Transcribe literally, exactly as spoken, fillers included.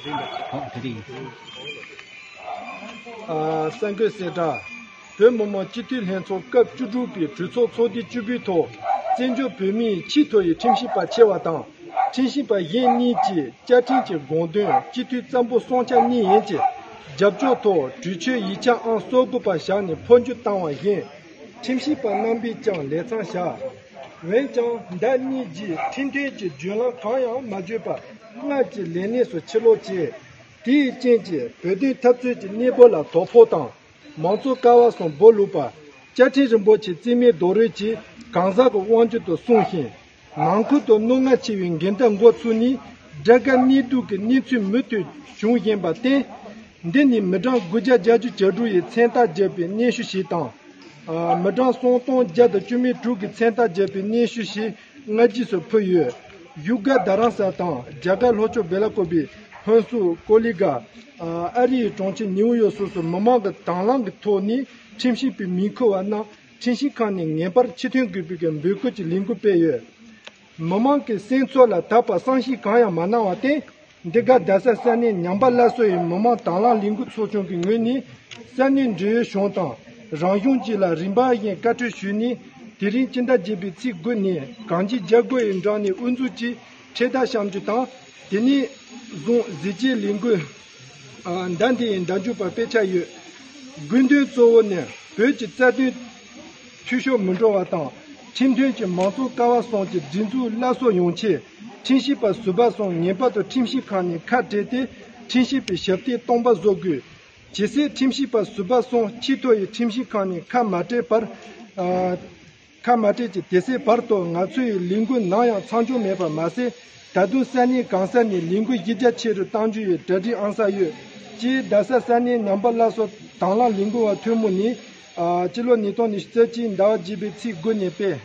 ཨ། གསར་འགོད་གསལ་བསྒྲགས། བོད་མི་མང་སྤྱི་འཐུས་ལྷན་ཚོགས་སྐབས་བཅུ་དྲུག་པའི་གྲོས་ཚོགས་ཚོགས་དུས་བཅུ་པའི་ཐོག་བཙན་བྱོལ་བོད་མིའི་ཆེས་མཐོ་ཡི་ཁྲིམས་ཞིབ་པ་ཆེ་བ་དང་། ཁྲིམས་ཞིབ་པ་གཞན་གཉིས་ཀྱིས་བཅའ་ཁྲིམས་ཀྱི་དགོངས་དོན་སྤྱི་འཐུས་གཙང་པོ་སྲོང་བཙན་སྒམ་པོ་ཡན་གྱི་རྒྱབ་སྐྱོར་ཐོག་གྲོས་ཆོད་ཡིག་ཆ་ཨང་སོ་དགུ་པ་བཞག་ནས་འཕོ་འགྱུར་བཏང་བ་བཞིན། ཁྲིམས་ཞིབ་པ་རྣམ་པས་ཀྱང་ལས་མཚམས་བཞག་འོན་ཀྱང་ཟླ་གཉིས་རྗེས་ཁྲིམས་མཐུན་གྱི་བརྒྱུད་ལམ་གང་ཡང་མ་བརྒྱུད་པར་སྔར་གྱི་ལས་གནས་སུ་ཕྱིར་ལོག་བྱས། དེའི་རྐྱེན་གྱིས་བོད་དོན་འཐབ་རྩོད་ཀྱི་གནས་བབ་ལ་དོ་ཕོག་དང་། མང་གཙོ་ཀ་བ་གསུམ་སྦོ་ལུག་པ། བཅའ་ཁྲིམས་རིན་པོ་ཆེ་རྩིས་མེད་རྡོག་རོལ་གྱིས་གང་ཟག་གི་དབང་སྒྱུར་དུ་སོང་ཞིང་། ནང་ཁུལ་དུ་རྣོ་ངར་ཆེ་བའི་འགལ་ཟླ་འགོ་ཚུགས་ནས་དགྲ་དགའ་གཉེན་སྡུག་གི་གནས་ཚུལ་མུ་མཐུད་བྱུང་བཞིན་པར་བརྟེན། འདི་ནི་མི་གྲངས་དགུ་བརྒྱ་བརྒྱད་ཅུ་གྱ་དྲུག་ཡིས་མཚན་རྟགས་བརྒྱབ་པའི་སྙན་ཞུ་ཞིག་དང་། ཨ། མི་གྲངས་སུམ་སྟོང་བརྒྱ་དང་བཅུ་མེད་དྲུག་གིས་མཚན་རྟགས་བརྒྱབ་པའི་སྙན་ཞུ་ཞིག་སྔ་རྗེས་སུ་ཕུལ་ཡོད། བཞུགས་སྒར་རྡ་རམ་ས་ལ་དང་རྒྱ་གར་ལྷོ་ཕྱོགས་སྦེ་ལ་ཀོབ་པའི་ཧོན་སུར་ཀོ་ལི་གྷལ། ཨ། ཨ་རིའི་གྲོང་ཁྱེར་ནིའུ་ཡོག་སོགས་སུ་མི་མང་གི་དང་བླངས་ཀྱི་ཐོག་ནས་ཁྲིམས་ཞིབ་པའི་མི་ཁུར་བ་རྣམས་ཁྲིམས་ཞིབ་ཁང་ནས་ངེས་པར་ཕྱིར་ཐོན་དགོས་པའི་འབོད་སྐུལ་གྱི་ལས་འགུལ་སྤེལ་ཡོད། མི་མང་གི་སེམས་ཚོར་ལ་དག་པ་བསམ་ཤེས་གང་ཡང་མ་གནང་བར་བརྟེན། འདི་ག་རྡ་ས་ས་གནས་ཉམས་པ་སླར་གསོ་ཡི་མི་མང་དང་བླངས་ལས་འགུལ་ཚོགས་ཆུང་གི་ངོས་ནས་ས་གནས་འབྲེལ་ཡོད་གཞུང་དང་རང་གཞུང་བཅས་ལ་རིམ་པ་བཞིན་བཀའ་འཁྲོལ་ཞུས་ནས། དེ་རིང་སྤྱི་ཟླ་བརྒྱད་པའི་ཚེས་དགུ་ནས་གངས་སྐྱིད་རྒྱལ་སྒོ་ཡི་འགྲམ་ནས་དབུ་འཛུགས་ཀྱིས་ཁྲལ་དག་གཤམ་སྤྱོད་དང་། དེ་ནས་བཟུང་གཟི་བརྗིད་ལས་འགུལ་ཟླ་འདིའི་ཟླ་མཇུག་པ་སྤེལ་འཆར་ཡོད། དགོས་འདུན་གཙོ་བོ་ནི་བོད་ཀྱི་རྩ་དོན་འཐུས་ཤོར་མི་འགྲོ་བ་དང་། ཁྲིམས་མཐུན་གྱི་མང་གཙོ་ཀ་བ་གསུམ་གྱི་སྒྲིག་འཛུགས་སླར་གསོ་ཡོང་ཆེད། ཁྲིམས་ཞིབ་པ་ཟུར་པ་གསུམ་ངེས་པར་དུ་ཁྲིམས་ཞིབ་ཁང་ནས་ཁ་བྲལ་ཏེ། ཁྲིམས་ཞིབ་པའི་ཞབས་སྟེགས་སྟོང་པ་བཟོ་དགོས། ཇི་སྲིད་ཁྲིམས་ཞིབ་པ་ཟུར་པ་གསུམ་ཆེས་མཐོ་ཡི་ཁྲིམས་ཞིབ་ཁང་ནས་ཁ་མ་བྲལ་བར། ཨ། ཁ་མ་བྲལ་གྱི་དེ་སྲིད་བར་དུ་ང་ཚོ་ཡི་ལས་འགུལ་ནམ་ཡང་མཚམས་འཇོག་མེད་པ་མ་ཟད། ད་དུང་ས་གནས་གང་ས་ནས་ལས་འགུལ་གཞི་རྒྱ་ཆེ་རུ་གཏང་རྒྱུ་ཡི་གྲ་སྒྲིག་ཨང་གསར་ཡོད། ཅེས་རྡ་ས་ས་གནས་ཉམས་པ་སླར་གསོ་དང་བླངས་ལས་འགུལ་བ་ཐོན་མི་ནས། ཨ། སྤྱི་ལོ་ཉིས་སྟོང་ཉི་ཤུ་རྩ་གཅིག་ཟླ་བ་བརྒྱད་པའི་ཚེས་དགུ་ནས་སྤེལ།